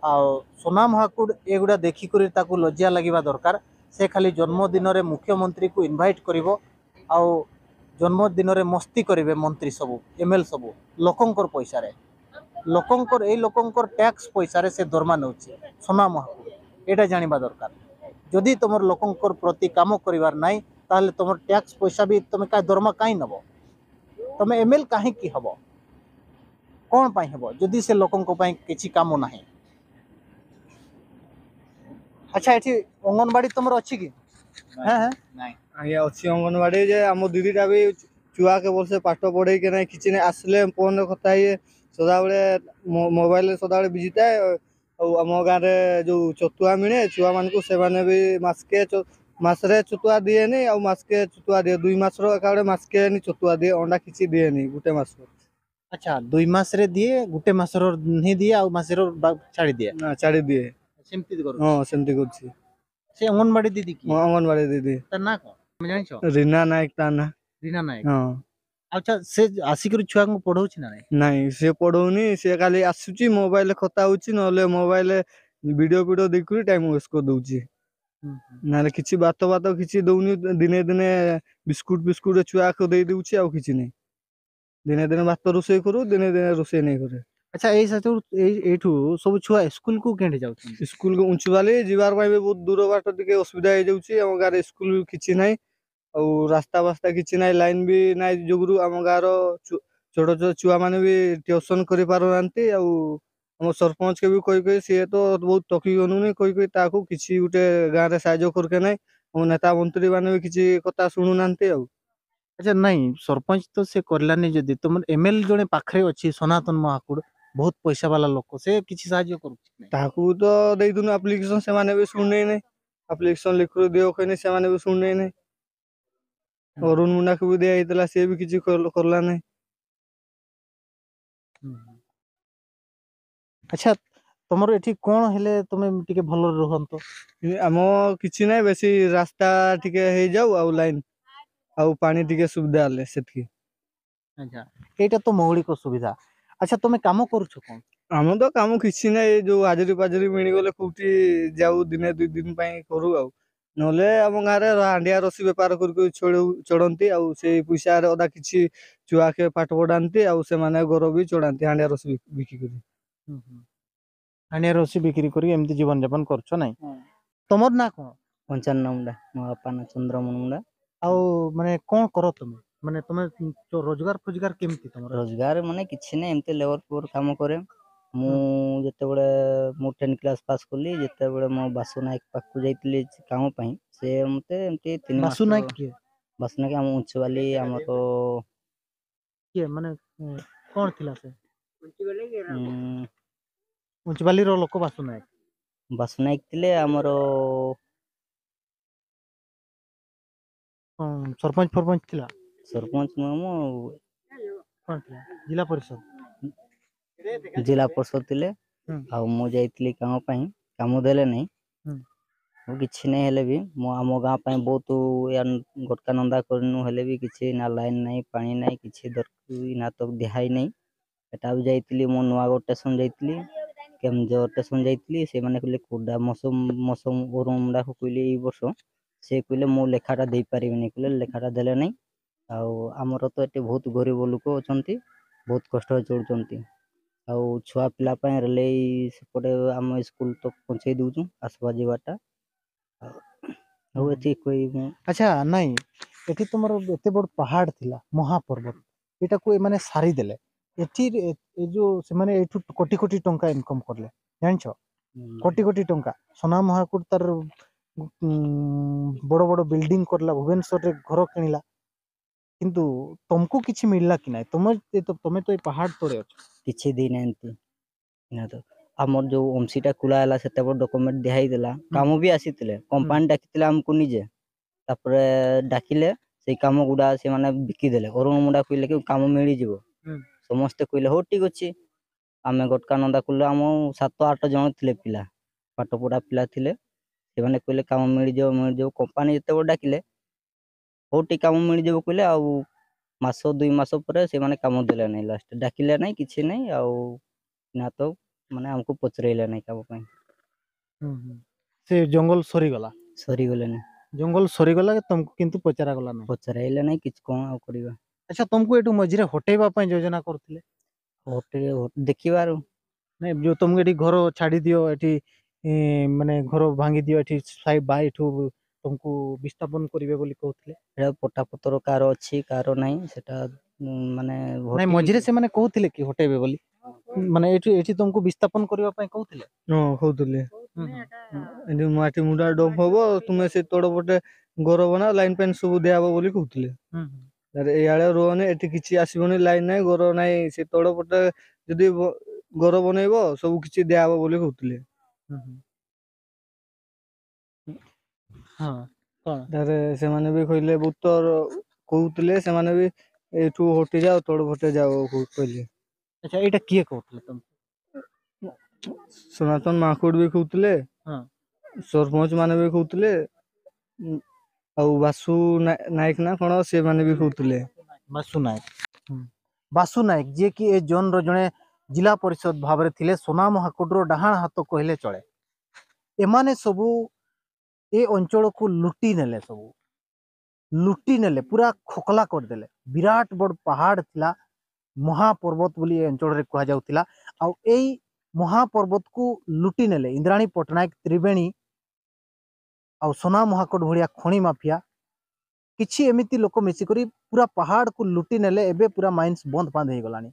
ଆଉ ସୁନା ମହାକୁଡ଼ ଏଗୁଡ଼ା ଦେଖିକରି ତାକୁ ଲଜ୍ଜା ଲାଗିବା ଦରକାର। ସେ ଖାଲି ଜନ୍ମଦିନରେ ମୁଖ୍ୟମନ୍ତ୍ରୀକୁ ଇନଭାଇଟ୍ କରିବ, ଆଉ ଜନ୍ମଦିନରେ ମସ୍ତି କରିବେ ମନ୍ତ୍ରୀ ସବୁ, ଏମ୍ଏଲ୍ଏ ସବୁ, ଲୋକଙ୍କର ପଇସାରେ। ଲୋକଙ୍କର, ଏଇ ଲୋକଙ୍କର ଟ୍ୟାକ୍ସ ପଇସାରେ ସେ ଦରମା ନେଉଛି ସୁନା ମହାକୁଡ଼। ଏଇଟା ଜାଣିବା ଦରକାର। ଯଦି ତମର ଲୋକଙ୍କର ପ୍ରତି କାମ କରିବାର ନାହିଁ, ତାହେଲେ ତମର ଟ୍ୟାକ୍ସ ପଇସା ବି ତମେ କାହିଁ, ଦରମା କାହିଁ ନେବ? ତମେ ଏମ୍ଏଲ୍ଏ କାହିଁକି ହବ? କ'ଣ ପାଇଁ ହବ ଯଦି ସେ ଲୋକଙ୍କ ପାଇଁ କିଛି କାମ ନାହିଁ? ଆଚ୍ଛା, ଏଠି ଅଙ୍ଗନବାଡ଼ି ତମର ଅଛି କି? ହେଁ, ହେଁ। ନାଇଁ। ଆଜ୍ଞା, ଅଛି ଅଙ୍ଗନବାଡ଼ି ଯେ ଆମ ଦିଦିଟା ବି ଛୁଆକେ ଭଲସେ ପାଠ ପଢ଼େଇକେ ନାଇଁ, କିଛି ନାଇଁ। ଆସିଲେ ଫୋନ୍ରେ କଥା ହେଇ ସଦାବେଳେ ମୋ-, ମୋବାଇଲରେ ସଦାବେଳେ ବିଜି ଥାଏ। ଆଉ ଆମ ଗାଁରେ ଯୋଉ ଛତୁଆ ମିଳେ ଛୁଆମାନଙ୍କୁ, ସେମାନେ ବି ମାସକେ ଛ-, ମାସରେ ଛତୁଆ ଦିଏନି, ଆଉ ମାସକେ ଛତୁଆ ଦିଏ, ଦୁଇ ମାସର ଏକାବେଳେ ମାସକେ ନି ଛତୁଆ ଦିଏ, ଅଣ୍ଡା କିଛି ଦିଏନି ଗୋଟେ ମାସ। ଆଚ୍ଛା, ଦୁଇ ମାସରେ ଦିଏ, ଗୋଟେ ମାସର ହିଁ ଦିଏ, ଆଉ ମାସର ବା-, ଛାଡ଼ି ଦିଏ। ନା, ଛାଡ଼ି ଦିଏ। ସେମିତି କରୁଛି। ହଁ, ସେମିତି କରୁଛି। ସେ ଅଙ୍ଗନବାଡ଼ି ଦିଦି କି? ହଁ, ଅଙ୍ଗନବାଡ଼ି ଦିଦି। ତା ନାଁ କ'ଣ? ତମେ ଜାଣିଛ? ରିନା ନାୟକ ତା ନାଁ। ରିନା ନାୟକ। ହଁ। ଆଚ୍ଛା, ସେ ଆସିକରି ଛୁଆଙ୍କୁ ପଢ଼ଉଛି ନା ନାଇଁ? ନାଇଁ, ସେ ପଢ଼ଉନି। ସେ ଖାଲି ଆସୁଛି, ମୋବାଇଲରେ କଥା ହଉଛି, ନହେଲେ ମୋବାଇଲରେ ଭିଡ଼ିଓ ଫିଡ଼ିଓ ଦେଖିକରି ଟାଇମ୍ ୱେଷ୍ଟ କରିଦଉଛି। ହୁଁ, ହୁଁ। ନହେଲେ କିଛି ଭାତ ଭାତ କିଛି ଦଉନି। ଦିନେ ଦିନେ ବିସ୍କୁଟ ଫିସ୍କୁଟ ଛୁଆକୁ ଦେଇ ଦଉଛି, ଆଉ କିଛି ନାହିଁ। ଦିନେ ଦିନେ ଭାତ ରୋଷେଇ କରୁ, ଦିନେ ଦିନେ ରୋଷେଇ ନାଇଁ କରେ। ଆଚ୍ଛା, ଏଇ ସାଥିରୁ, ଏଇ, ଏଇଠୁ ସବୁ ଛୁଆ ସ୍କୁଲକୁ କେମିତି ଯାଉଛନ୍ତି? ସ୍କୁଲକୁ ଉଞ୍ଚୁବାଲି ଯିବାର ପାଇଁ ବି ବହୁତ ଦୂର ବାଟ, ଟିକେ ଅସୁବିଧା ହେଇଯାଉଛି। ଆମ ଗାଁରେ ସ୍କୁଲ ବି କିଛି ନାହିଁ, ଆଉ ରାସ୍ତା ବାସ୍ତା କିଛି ନାହିଁ, ଲାଇନ୍ ବି ନାହିଁ ଯୋଗୁରୁ ଆମ ଗାଁର ଛୁ-, ଛୋଟ ଛୋଟ ଛୁଆମାନେ ବି ଟ୍ୟୁସନ୍ କରିପାରୁନାହାନ୍ତି। ଆଉ ଆମ ସରପଞ୍ଚକେ ବି କହି କହି ସିଏ ତ ବହୁତ ଠକି ଗଲୁଣି କହି କହି ତାକୁ କିଛି ଗୋଟେ ଗାଁରେ ସାହାଯ୍ୟ କରିକେ ନାହିଁ। ଆମ ନେତା ମନ୍ତ୍ରୀମାନେ ବି କିଛି କଥା ଶୁଣୁନାହାନ୍ତି ଆଉ। ଆଚ୍ଛା, ନାଇଁ, ସରପଞ୍ଚ ତ ସେ କରିଲାନି, ଯଦି ତମର ଏମଏଲ ଜଣେ ପାଖରେ ଅଛି ସନାତନ ମହାକୁଡ଼, ବହୁତ ପଇସା ବାଲା ଲୋକ, ସେ କିଛି ସାହାଯ୍ୟ କରୁଛି କି ନାଇଁ? ତାକୁ ତ ଦେଇଦେନୁ ଆପ୍ଲିକେସନ୍, ସେମାନେ ବି ଶୁଣୁନାହିଁ। ଆପ୍ଲିକେସନ୍ ଲେଖିକି ଦିଅ କହିଲେ ସେମାନେ ବି ଶୁଣୁନାହିଁ। ଅରୁଣ ମୁଣ୍ଡାକୁ ବି ଦିଆ ହେଇଥିଲା, ସିଏ ବି କିଛି କଲ- କଲା ନାହିଁ। ଆଚ୍ଛା, ତମର ଏଠି କଣ ହେଲେ ତମେ ଟିକେ ଭଲରେ ରୁହନ୍ତ? ଆମ କିଛି ନାହିଁ, ବେଶୀ ରାସ୍ତା ଟିକେ ହେଇଯାଉ ଆଉ ଲାଇନ୍ ଆଉ ପାଣି ଟିକେ ସୁବିଧା ହେଲେ ସେତିକି। ଆଚ୍ଛା, ଏଇଟା ତ ମୌଳିକ ସୁବିଧା। ଆଚ୍ଛା, ତମେ କାମ କରୁଛ କଣ? ଆମ ତ କାମ କିଛି ନାହିଁ, ଏଇ ଯୋଉ ହାଜିରି ପାଜିରି ମିଳିଗଲେ କୋଉଠି ଯାଉ, ଦିନେ ଦୁଇ ଦିନ ପାଇଁ କରୁ ଆଉ। ନହେଲେ ଆମ ଗାଁରେ ହାଣ୍ଡିଆ ରସି ବେପାର କରିକି ଚଳଉ- ଚଳନ୍ତି ଆଉ। ସେଇ ପଇସାରେ ଅଧା କିଛି ଛୁଆକେ ପାଠ ପଢ଼ାନ୍ତି ଆଉ ସେମାନେ ଘର ବି ଚଳାନ୍ତି ହାଣ୍ଡିଆ ରସି ବିକି- ବିକିକରି। ହାଣ୍ଡିଆ ରସି ବିକ୍ରି କରି ଏମିତି ଜୀବନ ଯାପନ କରୁଛ, ନାଇଁ? ତମର ନାଁ କଣ? ପଞ୍ଚାନନ ମୁଣ୍ଡା। ମୋ ବାପା ନାଁ ଚନ୍ଦ୍ରମୋହନ ମୁଣ୍ଡା। ଆଉ ମାନେ କଣ କର ତମେ? ମାନେ ତମେ ତ ରୋଜଗାର ଫୋଜଗାର କେମିତି ତମର? ରୋଜଗାର ମାନେ କିଛି ନାହିଁ, ଏମିତି ଲେବର ଫେବର କାମ କରେ। ମୁଁ ଯେତେବେଳେ ମୁଁ ଟେନ୍ଥ କ୍ଲାସ୍ ପାସ୍ କଲି, ଯେତେବେଳେ ମୁଁ ବାସୁ ନାୟକ ପାଖକୁ ଯାଇଥିଲି କାମ ପାଇଁ, ସେ ମୋତେ ଏମିତି ତିନି ମାସ ବାସୁ ନାୟକ କିଏ? ବାସୁ ନାୟକ ଆମ ଉଞ୍ଚବାଲି ଆମର କିଏ ମାନେ, ଉଁ, କଣ ଥିଲା ସେ? ଉଁ, ଉଞ୍ଚବାଲିର ଲୋକ ବାସୁ ନାୟକ। ବାସୁ ନାୟକ ଥିଲେ ଆମର କଣ ସରପଞ୍ଚ ଫରପଞ୍ଚ ଥିଲା? ସରପଞ୍ଚ ନୁହଁ, ମୁଁ କଣ ଥିଲା? ଜିଲ୍ଲା ପରିଷଦ। ଜିଲ୍ଲା ପରିଷଦ ଥିଲେ। ହୁଁ। ଆଉ ମୁଁ ଯାଇଥିଲି କାମ ପାଇଁ, କାମ ଦେଲେ ନାହିଁ। ହୁଁ। ମୁଁ କିଛି ନାହିଁ ହେଲେ ବି ମୁଁ ଆମ ଗାଁ ପାଇଁ ବହୁତ ୟାନ୍ ଗୋଟକା ନନ୍ଦା କରିନୁ ହେଲେ ବି କିଛି ନା ଲାଇନ୍ ନାହିଁ, ପାଣି ନାହିଁ, କିଛି ଦରକାର ନା ତ ଦିଆହେଇ ନାହିଁ। ଏଟା ବି ଯାଇଥିଲି, ମୁଁ ନୂଆଗଡ଼ ଷ୍ଟେସନ ଯାଇଥିଲି, କେନ୍ଦୁଝର ଷ୍ଟେସନ ଯାଇଥିଲି। ସେମାନେ କହିଲେ କୋଡ଼ା ମୌସମ ମୌସମ ଅରୁଣ ମୁଣ୍ଡାକୁ କହିଲି ଏଇ ବର୍ଷ, ସେ କହିଲେ ମୁଁ ଲେଖାଟା ଦେଇପାରିବିନି, କହିଲେ ଲେଖାଟା ଦେଲେ ନାହିଁ। ଆଉ ଆମର ତ ଏଠି ବହୁତ ଗରିବ ଲୋକ ଅଛନ୍ତି, ବହୁତ କଷ୍ଟରେ ଚଳୁଛନ୍ତି। ଆଉ ଛୁଆ ପିଲା ପାଇଁ ରେଲେଇ ସେପଟେ ଆମ ସ୍କୁଲ ତକ ପହଞ୍ଚେଇ ଦଉଛୁ, ଆସିବା ଯିବାଟା। ଆଉ ଆଉ ଏତିକି କହିବି ମୁଁ। ଆଚ୍ଛା, ନାଇଁ, ଏଠି ତମର ଏତେ ବଡ଼ ପାହାଡ଼ ଥିଲା, ମହାପର୍ବତ, ଏଟାକୁ ଏମାନେ ସାରି ଦେଲେ। ଏଠି ଏ- ଏ ଯୋଉ ସେମାନେ ଏଇଠୁ କୋଟି କୋଟି ଟଙ୍କା ଇନକମ୍ କଲେ, ଜାଣିଛ? କୋଟି କୋଟି ଟଙ୍କା। ସୋନା ମହାକୁଡ଼ ତାର, ଉଁ, ବଡ଼ ବଡ଼ ବିଲ୍ଡିଂ କରିଲା, ଭୁବନେଶ୍ୱରରେ ଘର କିଣିଲା, କିନ୍ତୁ ତମକୁ କିଛି ମିଳିଲା କି ନାହିଁ? ତମେ ଏ ତ- ତମେ ତ ଏଇ ପାହାଡ଼ ତଳେ ଅଛ। କିଛି ଦେଇନାହାନ୍ତି। ନା ତ, ଆମର ଯୋଉ ଅମ୍ସିଟା ଖୋଲା ହେଲା, ସେତେବେଳେ ଡକ୍ୟୁମେଣ୍ଟ ଦିଆ ହେଇଥିଲା, କାମ ବି ଆସିଥିଲେ, କମ୍ପାନୀ ଡାକିଥିଲେ ଆମକୁ ନିଜେ। ତାପରେ ଡାକିଲେ, ସେଇ କାମ ଗୁଡ଼ା ସେମାନେ ବିକିଦେଲେ। ଅରୁଣ ମୁଣ୍ଡା କହିଲେ କି କାମ ମିଳିଯିବ। ସମସ୍ତେ କହିଲେ, "ହଉ, ଠିକ୍ ଅଛି।" ଆମେ ଗଟକା ନନ୍ଦା କଲୁ, ଆମ ସାତ ଆଠ ଜଣ ଥିଲେ ପିଲା, ପାଠପଢ଼ା ପିଲା ଥିଲେ। ସେମାନେ କହିଲେ, "କାମ ମିଳିଯିବ, ମିଳିଯିବ।" କମ୍ପାନୀ ଯେତେବେଳେ ଡାକିଲେ, "ହଉ, ଟିକେ କାମ ମିଳିଯିବ," କହିଲେ। ଆଉ ମାସ, ଦୁଇ ମାସ ପରେ ସେମାନେ କାମ ଦେଲେ ନାହିଁ, ଲାଷ୍ଟ ଡାକିଲେ ନାହିଁ, କିଛି ନାହିଁ। ଆଉ ନା ତ, ମାନେ, ଆମକୁ ପଚରାଇଲେ ନାହିଁ କାମ ପାଇଁ। ସେ ଜଙ୍ଗଲ ସରିଗଲା। ସରିଗଲାନି। ଜଙ୍ଗଲ ସରିଗଲା, ତମକୁ କିନ୍ତୁ ପଚରାଗଲା ନାହିଁ। ପଚରାଇଲେ ନାହିଁ, କିଛି କ'ଣ ଆଉ କରିବା। ଆଚ୍ଛା, ତମକୁ ଏଠୁ ମଝିରେ ହଟେଇବା ପାଇଁ ଯୋଜନା କରୁଥିଲେ? ହଟେଇ-, ହଟ-, ଦେଖିବାରୁ। ନାଇଁ, ଯୋଉ ତମକୁ ଏଠି ଘର ଛାଡ଼ି ଦିଅ, ଏଠି, ଏ, ମାନେ, ଘର ଭାଙ୍ଗି ଦିଅ, ଏଠି ସାଇ-, ବା ଏଠୁ ତମକୁ ବିସ୍ଥାପନ କରିବେ ବୋଲି କହୁଥିଲେ। ଏଇଟା ପଟ୍ଟାପତ୍ର କାହାର ଅଛି, କାହାର ନାହିଁ, ସେଟା, ଉଁ, ମାନେ, ନାଇଁ, ଭୋଟିଂ ମଝିରେ ସେମାନେ କହୁଥିଲେ କି ହଟେଇବେ ବୋଲି? ମାନେ, ଏଠି, ଏଠି ତମକୁ ବିସ୍ଥାପନ କରିବା ପାଇଁ କହୁଥିଲେ? ହଁ, କହୁଥିଲେ। ହୁଁ, ହୁଁ। ଏଠି ମାଟି ମୁଟା ଡମ୍ପ ହବ, ତୁମେ ସେ ତଳ ପଟେ ଘର ବନାଅ, ଲାଇନ୍ ଫାଇନ୍ ସବୁ ଦିଆହବ ବୋଲି କହୁଥିଲେ। ହୁଁ, ହୁଁ। ଆରେ, ଏଇଆଡ଼େ ରୁହନି, ଏଠି କିଛି ଆସିବନି, ଲାଇନ୍ ନାହିଁ, ଘର ନାହିଁ, ସେ ତଳ ପଟେ ଯଦି ବ-, ଘର ବନେଇବ, ସବୁ କିଛି ଦିଆହବ ବୋଲି କହୁଥିଲେ। ହୁଁ, ହୁଁ। ହଁ, କ'ଣ? ତାପରେ ସେମାନେ ବି କହିଲେ, ଭୂତ ର-, କହୁଥିଲେ, ସେମାନେ ବି, "ଏଇଠୁ ହଟି ଯାଅ, ତଳ ପଟେ ଯାଅ," କହୁ-, କହିଲେ। ଆଚ୍ଛା, ଏଇଟା କିଏ କହୁଥିଲେ ତମକୁ? ସନାତନ ମହାକୁଡ଼ ବି କହୁଥିଲେ, ହଁ। ସରପଞ୍ଚ ମାନେ ବି କହୁଥିଲେ, ଉଁ, ଆଉ ବାସୁ ନା-, ନାୟକ ନା କ'ଣ, ସେମାନେ ବି କହୁଥିଲେ। ବାସୁ ନାୟକ। ହୁଁ। ବାସୁ ନାୟକ, ଯିଏକି ଏ ଜୋନ୍ର ଜଣେ ଜିଲ୍ଲା ପରିଷଦ ଭାବରେ ଥିଲେ, ସୋନା ମହାକୁଡ଼ର ଡାହାଣ ହାତ କହିଲେ ଚଳେ। ଏମାନେ ସବୁ ଏ ଅଞ୍ଚଳକୁ ଲୁଟି ନେଲେ ସବୁ। ଲୁଟି ନେଲେ, ପୁରା ଖୋକଲା କରିଦେଲେ। ବିରାଟ ବଡ଼ ପାହାଡ଼ ଥିଲା, ମହାପର୍ବତ ବୋଲି ଏ ଅଞ୍ଚଳରେ କୁହାଯାଉଥିଲା। ଆଉ ଏଇ ମହାପର୍ବତକୁ ଲୁଟି ନେଲେ ଇନ୍ଦ୍ରାଣୀ ପଟ୍ଟନାୟକ, ତ୍ରିବେଣୀ ଆଉ ସୋନା ମହାକୁଡ଼ ଭଳିଆ ଖଣି ମାଫିଆ। କିଛି ଏମିତି ଲୋକ ମିଶିକରି ପୁରା ପାହାଡ଼କୁ ଲୁଟି ନେଲେ। ଏବେ ପୁରା ମାଇନ୍ସ ବନ୍ଦ ବାନ୍ଦ ହେଇଗଲାଣି।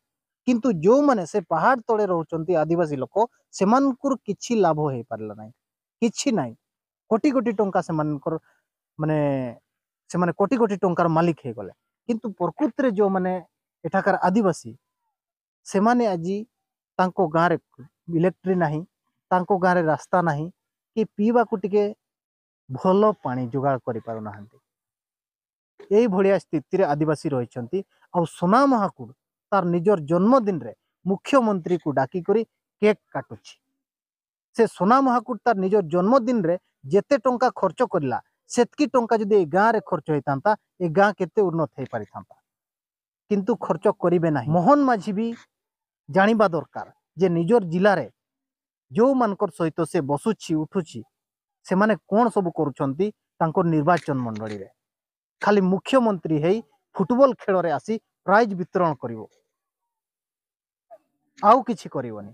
କିନ୍ତୁ ଯୋଉମାନେ ସେ ପାହାଡ଼ ତଳେ ରହୁଛନ୍ତି ଆଦିବାସୀ ଲୋକ, ସେମାନଙ୍କର କିଛି ଲାଭ ହେଇପାରିଲା ନାହିଁ, କିଛି ନାହିଁ। କୋଟି କୋଟି ଟଙ୍କା ସେମାନଙ୍କର, ମାନେ, ସେମାନେ କୋଟି କୋଟି ଟଙ୍କାର ମାଲିକ ହେଇଗଲେ। କିନ୍ତୁ ପ୍ରକୃତରେ ଯୋଉମାନେ ଏଠାକାର ଆଦିବାସୀ, ସେମାନେ ଆଜି, ତାଙ୍କ ଗାଁରେ ଇଲେକ୍ଟ୍ରି ନାହିଁ, ତାଙ୍କ ଗାଁରେ ରାସ୍ତା ନାହିଁ, କି ପିଇବାକୁ ଟିକେ ଭଲ ପାଣି ଯୋଗାଡ଼ କରିପାରୁନାହାନ୍ତି। ଏଇଭଳିଆ ସ୍ଥିତିରେ ଆଦିବାସୀ ରହିଛନ୍ତି। ଆଉ ସୋନା ମହାକୁଡ଼ ତାର ନିଜର ଜନ୍ମଦିନରେ ମୁଖ୍ୟମନ୍ତ୍ରୀକୁ ଡାକିକରି କେକ୍ କାଟୁଛି। ସେ ସୋନା ମହାକୁଡ଼ ତାର ନିଜର ଜନ୍ମଦିନରେ ଯେତେ ଟଙ୍କା ଖର୍ଚ୍ଚ କରିଲା, ସେତିକି ଟଙ୍କା ଯଦି ଏ ଗାଁରେ ଖର୍ଚ୍ଚ ହେଇଥାନ୍ତା, ଏ ଗାଁ କେତେ ଉନ୍ନତ ହେଇପାରିଥାନ୍ତା। କିନ୍ତୁ ଖର୍ଚ୍ଚ କରିବେ ନାହିଁ। ମୋହନ ମାଝୀ ବି ଜାଣିବା ଦରକାର ଯେ ନିଜର ଜିଲ୍ଲାରେ ଯୋଉମାନଙ୍କର ସହିତ ସେ ବସୁଛି ଉଠୁଛି, ସେମାନେ କ'ଣ ସବୁ କରୁଛନ୍ତି ତାଙ୍କ ନିର୍ବାଚନ ମଣ୍ଡଳୀରେ। ଖାଲି ମୁଖ୍ୟମନ୍ତ୍ରୀ ହେଇ ଫୁଟବଲ ଖେଳରେ ଆସି ପ୍ରାଇଜ୍ ବିତରଣ କରିବ, ଆଉ କିଛି କରିବନି।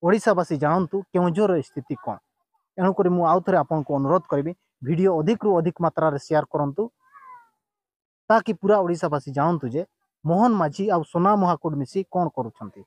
ଓଡ଼ିଶାବାସୀ ଜାଣନ୍ତୁ କେଉଁଝରର ସ୍ଥିତି କ'ଣ। ଏଣୁକରି ମୁଁ ଆଉ ଥରେ ଆପଣଙ୍କୁ ଅନୁରୋଧ କରିବି, ଭିଡ଼ିଓ ଅଧିକରୁ ଅଧିକ ମାତ୍ରାରେ ସେୟାର କରନ୍ତୁ, ତାକି ପୁରା ଓଡ଼ିଶାବାସୀ ଜାଣନ୍ତୁ ଯେ ମୋହନ ମାଝୀ ଆଉ ସୋନା ମହାକୁଡ଼ ମିଶି କ'ଣ କରୁଛନ୍ତି।